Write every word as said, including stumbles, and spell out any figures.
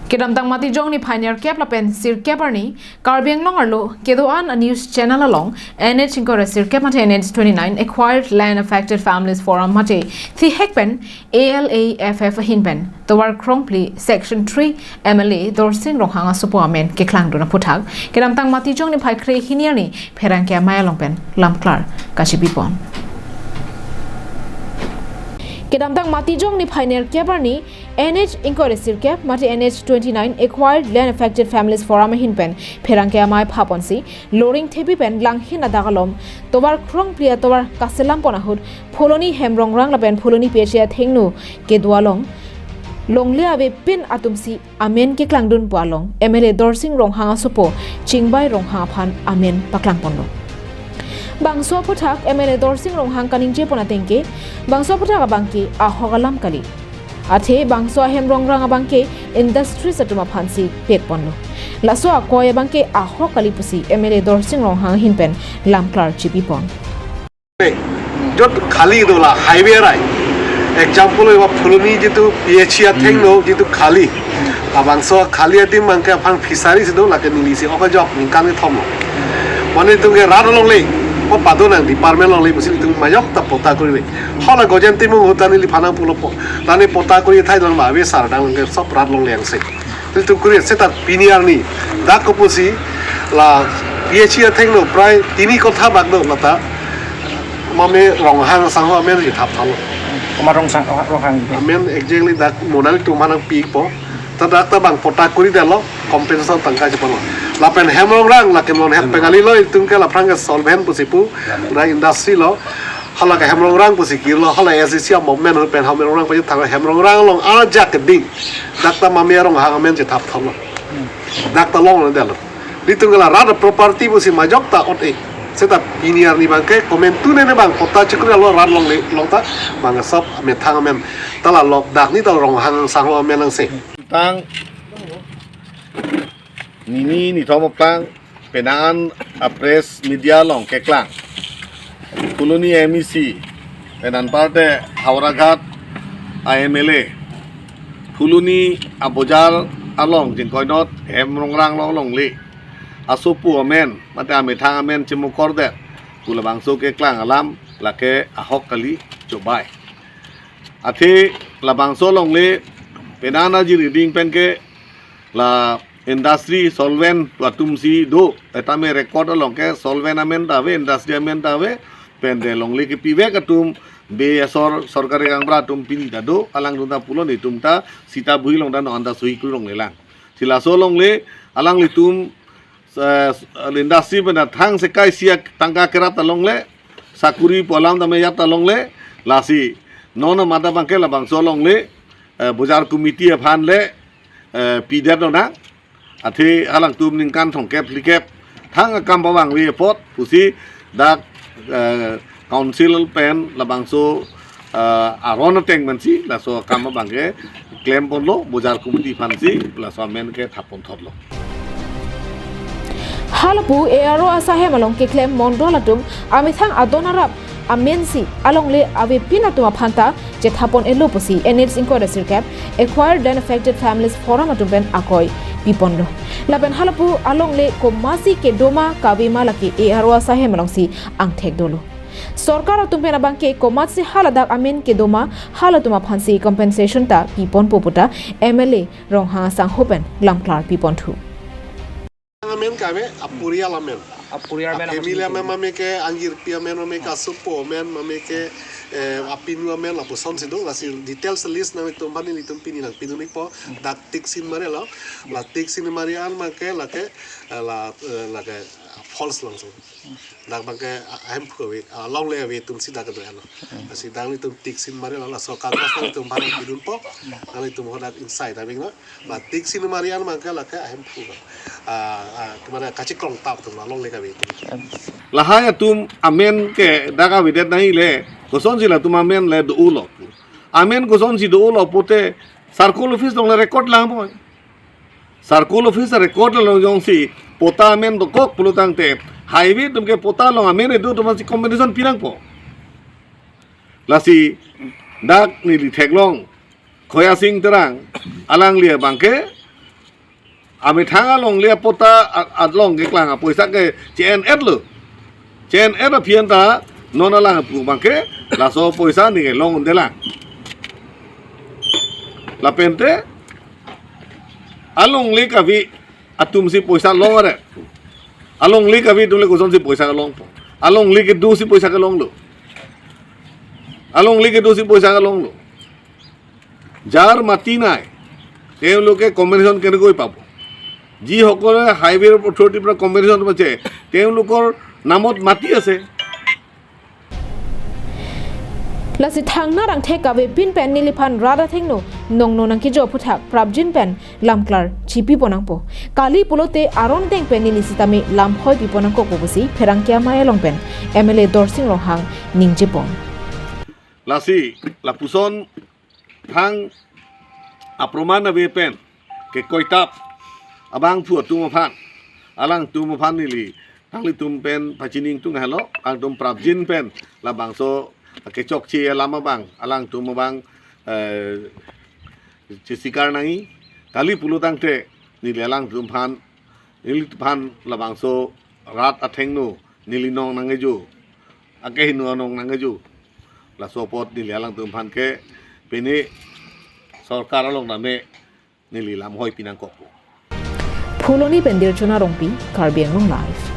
Kedamtang Matijong niphai nerkep lapen sirkep arni Karbi Anglong arlo kedo-an a news channel along N H ingkoi ra sirkep mate N H twenty-nine Acquired Land Affected Families Forum mate thihek pen A L A F F ahin pen tovar krongphli Section three M L A Dorsing Ronghang asopo amen keklangdun aphuthak kedamtang Matijong niphai kre hini arni pherangke amei along pen lamklar kachipipon. Kedamtang Matijong niphai nerkep arni N H ingkoi ra sirkep mate N H twenty-nine Acquired Land Affected Families Forum ahin pen pherangke amei phaponsi loring thepi pen langhin adak alom tovar krongphli atovar kaselam pon ahut Phuloni Hemrongrang lapen Phuloni P H E athengno kedo along longle avepin atumsi amen keklangdunpo along M L A Dorsing Ronghang asopo Chingbai Ronghang aphan amen paklangponlo. Bangso aphuthak M L A Dorsing Ronghang kaningjepon ateng ke bangso aphuthak abangke ahok alam kali. Athe bangso Hemrongrang abangke industries atum aphansi pekponlo. Laso akoi abangke ahok kali pusi M L A Dorsing Ronghang ahin pen lamklar chipipon. য'ত খালী দলা হাইৱে ৰাই, এক্সাম্পল এইবাৰ ফুলনি যিটো P H C আথেংনো যিটো খালী, আবাংশ খালী আদিম মাংকে আফাং ফিচাৰী যিটো লাগে নিলিচি অকল জব নিংকাং থম। মানে তুমি ৰাত লংলে, মই পাদো নাং ডিপাৰ্টমেণ্ট লংলে বুজি তুমি মায়ক তা পতা কৰিলে। হলা গজেন তিমুং হুতানি লিফানাং পুলপ, তানি পতা কৰি থাই দন বাবে ছাৰ ডাঙৰ চব ৰাত লংলে আংছে। Ilitum kuri seta pini arni dak kopusi la P H E athengno prai tini kotha bak do lata mame Ronghang asangho amen je thap thalo. Koma Rongsang Ronghang. Amen exactly dak monal tum hanang pi po. Ta dak ta bang pota kuri dalo compensation tangka je pano. Lapen Hemrongrang lakin lon het pengali lo ilitum ke laphrang ke solvent pusi pu da industry lo. Hala ke Hemrongrang pusi kirlo, hala S D C a movement pen Hemrongrang pusi thang Hemrongrang along ajak keding. Dak ta mame Ronghang amen je thap thom lo. Dak ta long lo dalo. Ilitum ke la rat property pusi majok ta ot e. Seta pini arni bangke komentu ne ne bang pota chikri lo rat longle long ta bang sop methang amen. Ta la lok dak ni ta Ronghang asangho amen angse. Tang nini nithom aplang penang a press media along keklang. Phuloni M E C penang parte Howraghat a M L A Phuloni a bojar along jingkoinot Hemrongrang along longle asopo amen mate amethang amen chemukor det pu labangso keklang alam lake ahok kali chobai. Athe labangso longle penang a ji reading pen ke la industry solvent atum si do, etame record along ke solvent amen ta ave, industry amen ta ave, pen de longle kepivek atum be asor sorkari kangbra atum pini ta do, alangtum ta pulo netum ta sita bui long ta no anta sui kru longle lang. Si laso longle alanglitum eh, industry pen thang sekai isi tangka kerap ta longle, sakuri pu alam tame yap ta longle, lasi non mata bangke labangso longle, eh, bojar committee aphan le eh, pidet lo nang. Athe halangtum ningkan thomkep phlikep thang akam pavangve apot pusi dak eh, council pen labangso eh, aron ateng pensi laso akam abangke klem ponlo bojar committee aphansi laso amen ke thap pon thotlo. Halapu A R O asahem along keklem mondol atum amethang adon arap amensi alongle avepin atum aphanta chethapon elo pusi N H ingkoi ra sirkep Acquired Land Affected Families Forum atum pen akoi piponlo. Lapen halapu alongle komatsi kedoma kavema lake A R O asahem alongsi angthek dolo. Sorkar atum pen abangke komatsi haladak amen kedoma halatum aphansi compensation ta piponpo puta M L A Ronghang asangho pen lamklar piponthu. Amen kave apurial amen. Apurial amen, family amen, mame ke angjirpi amen, mame ke asopo amen, mame ke eh, apinu amen lapuson si do, lasi details list nangtum bani ilitum pini nangpidun ikpo, dak tick seen mari lo, la tick seen mari an make lake eh, la eh, lake false langsung. Dak bangke ahemphu ave, alongle ave atumsi dak kedo ano. Lasi dak ilitum tick seen mari lo, laso kagos nangtum bani pidunpo, nangtum hodak inside abing lo. La tick seen mari an mangke lake ahemphu. Ah, ah, kemana kachikrong tap atum alongle kave atum. Lahai atum amen ke dak avedet nangji le, kosonsi latum amen le do-olo. Amen kosonsi do-olo pote circle office along le record lang po. Circle office record along jongsi pota amen dokok pulo tangte highway atum ke pota along amen do atum si compensation pinangpo. Lasi dak neli theklong Khoya Sing Terang alangli abangke amethang alongle apatta a-, along keklang apoisa ke che-en-etlo. Che-en-et aphi anta non alang pu abangke laso poisa neke long undelang. Lapente alongle kave atumsi poisa long are. Alongle kave atumle kosonsi poisa longpo? Alongle kedosi poisa kelonglo. Alongle kedosi poisa kelonglo. যাৰ মাটি নাই, তেওঁলোকে কম্পেনচেশ্যন কেনেকৈ পাব? যিসকলে হাইৱে অথৰিটিৰ পৰা কম্পেনচেশ্যন পাইছে, তেওঁলোকৰ নামত মাটি আছে। Lasi thangnarak thek kave pinpen neliphan rat athengno nongno nangkejo aphuthak prapjin pen lamklar chipi ponangpo. Kali pulote aron deng pen neli sitame lam hoi pi ponangkok pusi pherangke amei along pen M L A Dorsing Ronghang ningje pon. Lasi lapuson thang aproman ave pen kekoitap abangphu atum aphan, alangtum aphan neli nanglitum pen pachini ingtung helo, alangtum prapjin pen labangso kechokche alam abang alangtum abang, eh, chesikar nangji. Kali pulo tangte neli alangtum aphan, neliphan labangso rat athengno neli nong nangkejo, akehingno nong nangkejo. Laso apot neli alangtum aphan ke pine sorkar along tame neli lam hoi pi nangkokpo. Phuloni pen Dirchona Rongpi, Karbi Anglong Live.